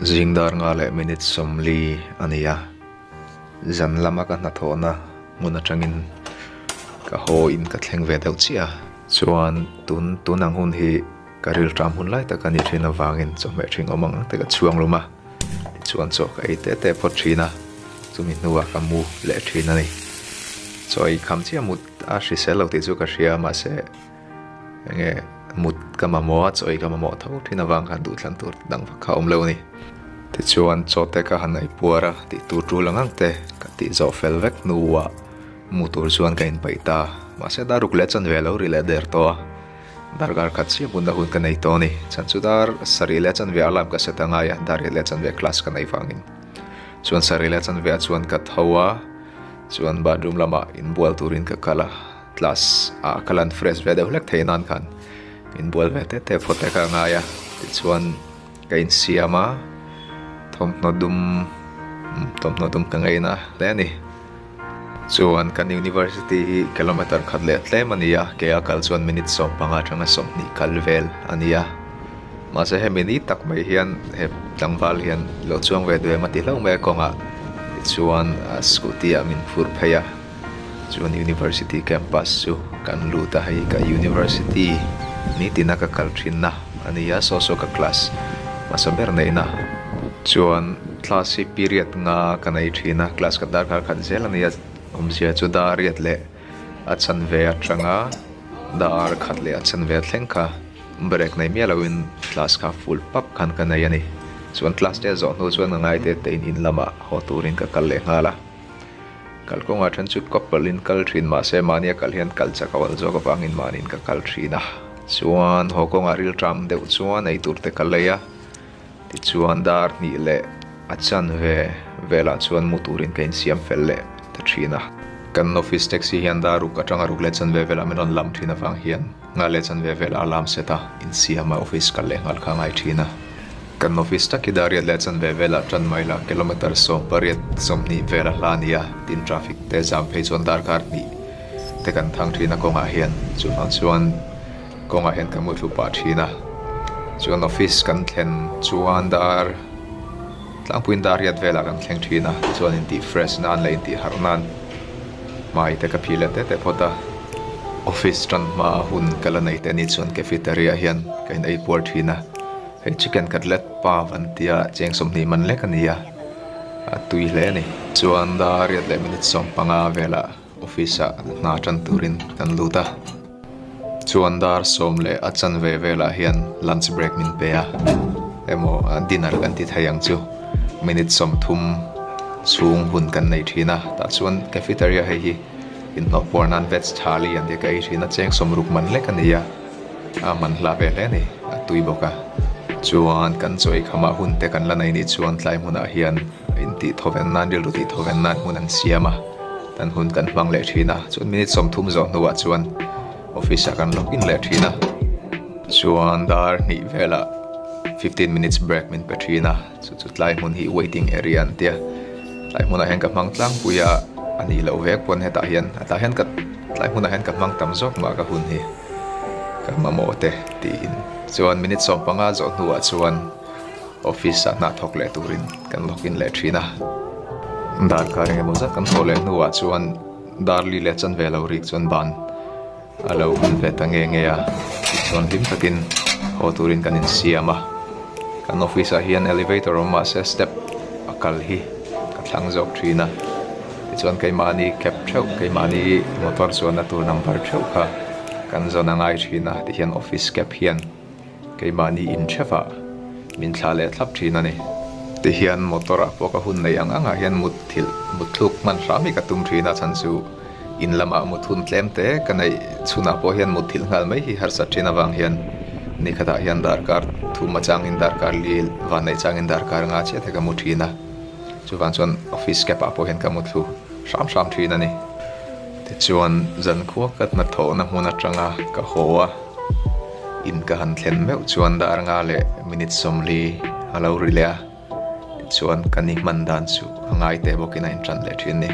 Zing dar nga leh minute 40 a ni a, zan lama ka hnathawhna hmun atangin ka haw in ka thleng ve deuh chiah a. Chuan tun tun ang hun hi ka rilṭam hun lai tak a ni thin avangin chawhmeh ṭhing awm ang te ka chhuang lum a, tichuan chaw ka ei teh teh phawt ṭhin a, chumi hnuah ka mu leh ṭhin a ni. Chaw ei kham chiah mut a hrisel lo tih chu ka hria mahse. Enge mut ka mamawh a, chaw ei ka mamawh tho thin avang khan duhthlan tur dang vak kha a awm lo a ni. Tichuan chaw te ka han ei puar a, tih tur tul ang ang te ka tih zawh fel vek hnuah mu tur chuan ka inpeih ta. Mahse dar ruk leh chanve a lo ri leh der tawh a, darkar khat chiah bunna hun ka nei tawh a ni. Chhan chu dar sarih leh chanve alarm ka set a ngai a, dar riat leh chanve class ka nei vangin. Chuan sarih leh chanve ah chuan ka tho a, chuan bathroom lamah inbual turin ka kal a. Class ah ka lan fresh ve deuh hlek thei nan khan inbual ve teh teh phawt te kha a ngai a, tichuan ka insiam a, thawmhnaw dum thawmhnaw dum ka ngaina hle a ni. Chuan kan university hi kilometer khat leh tlem a ni a, ke a kal chuan minute 15 atanga 20 kal vel a ni a, mahse hemi ni tak mai hian he tlangval hian lo chuang ve duh em a ti hlauh mai a kawngah, tichuan scooty ah min phur phei a. Chuan University campus chu kan lut a, hei ka University nitina ka kal thinna a ni a, saw saw ka class hmasa ber neihna. Chuan class hi period nga ka nei thin a, class ka darkar khat zel a ni a, awmzia chu dar riat leh a chanve atanga dar khat leh a chanve thleng kha break nei miah loin class kha full pap khan ka nei a ni. Chuan class te a zawh hnu chuan ka ngaite te in in lamah haw turin ka kal leh nghal a. Kalkawngah then chu couple in kal thin mahse mahni a kal hian kal chak a awlh zawk avangin mahniin ka kal thin a. Chuan haw kawngah rilṭam deuh chuan ei tur te ka lei a, tichuan dar hnih leh a chanve velah chuan mu turin ka insiam fel leh ta thin a. Kan office taxi hian dar ruk atanga ruk leh chanve velah min rawn lam thin avang hian Nghal leh chanve velah alarm set a, insiam a office kal leh nghal kha a ngai thin a. Kan office tak hi dar riat leh chanve velah tan mai la, kilometre 80 20 vel a hla a ni a, tin traffic te zam phei chuan darkar hnih te kan thang thin a kawngah hian, chuvang chuan kawngah hian ka muthlu pah thin a. Chuan office kan thlen chuan dar tlangpuiin dar riat velah kan thleng thin a, tichuan intih fresh nan leh intih harh nan hmai te ka phih leh teh teh phawt a. Office tan hma hun ka la nei te ni chuan cafeteria hian ka in ei puar thin a, hei chicken cutlet pav an tia cheng 20 man lek a ni a, a tui hle a ni. Chuan dar riat leh minute 15 velah office ah hna tan turin kan lut a, chuan dar sawm leh a chanve velah hian lunch break min pe a, emaw dinner kan ti thei ang chu minute 30 chhung hun kan nei thin a, tah chuan cafeteria hei hi. Inhnawh puar nan veg thali an tia ka ei thin a, cheng 60 man lek a ni a, a man hla ve hle a ni, a tui bawk a. Chuan kan chaw ei khamah hun te kan la nei nih chuan tlai hmunah hian intih thawven nan rilru tih thawven nan hmun an siam a, tan hun kan hmang leh thin a, chuan minute 30 zawh hnuah chuan office ah kan log in leh thin a. Chuan dar hnih velah 15 minutes break min pe thin a. Chu chu tlai hmun hi waiting area an tia, tlai hmunah hian ka hmang tlangpui a, a nih loh vek pawn hetah hian a tah hian ka tlai hmunah hian ka hmang tam zawk mah ka hun hi ka mamawh te tiin. Chuan minute 15 zawh hnuah chuan office ah hna thawk leh turin kan log in leh thin a, darkar engemaw zat kan thawh leh hnuah chuan dar li leh chanve lo rik chuan ban A lo hun ve ta nge nge a, tichuan hlim takin haw turin kan insiam a. Kan office ah hian elevator awm mahse step a kal hi ka thlang zawk thin a. Tichuan keimahni cab theuh, keimahni motor chuanna tur number theuh kha kan zawn a ngai thin a, tihian office cab hian keimahni in theuhah min thlah leh thlap thin a ni. Tihian motor ah pawh ka hun nei ang angah hian mut thilh, mut thluk hman hram hi ka tum thin a, chhan chu in lamah mut hun tlem te ka neih chhunah pawh hian mut thilh nghal mai hi harsat thin avang hian ni khatah hian darkar thum atangin darkar li van neih changin darkar nga chiah te ka mu thin a, chuvang chuan office cab ah pawh hian ka mu thlu hram hram thin a ni. Tichuan zankhua ka hnathawhna hmun atanga ka haw a, in ka han thlen meuh chuan dar nga leh minute 40 a lo ri leh a, tichuan ka ni hman dan chu a ngai teh bawkin a intan leh thin a ni.